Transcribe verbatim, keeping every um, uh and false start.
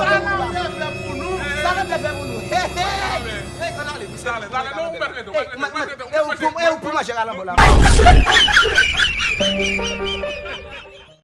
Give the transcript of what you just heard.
Sa nan dwe fè pou nou. Sa nan dwe fè pou nou. Hey, hey. Hey, ann ale, mesye. Talè, talè, non, ou mèt rete, ou mèt rete, ou mèt rete, ou mèt rete. E ou pou manje kalanbò la.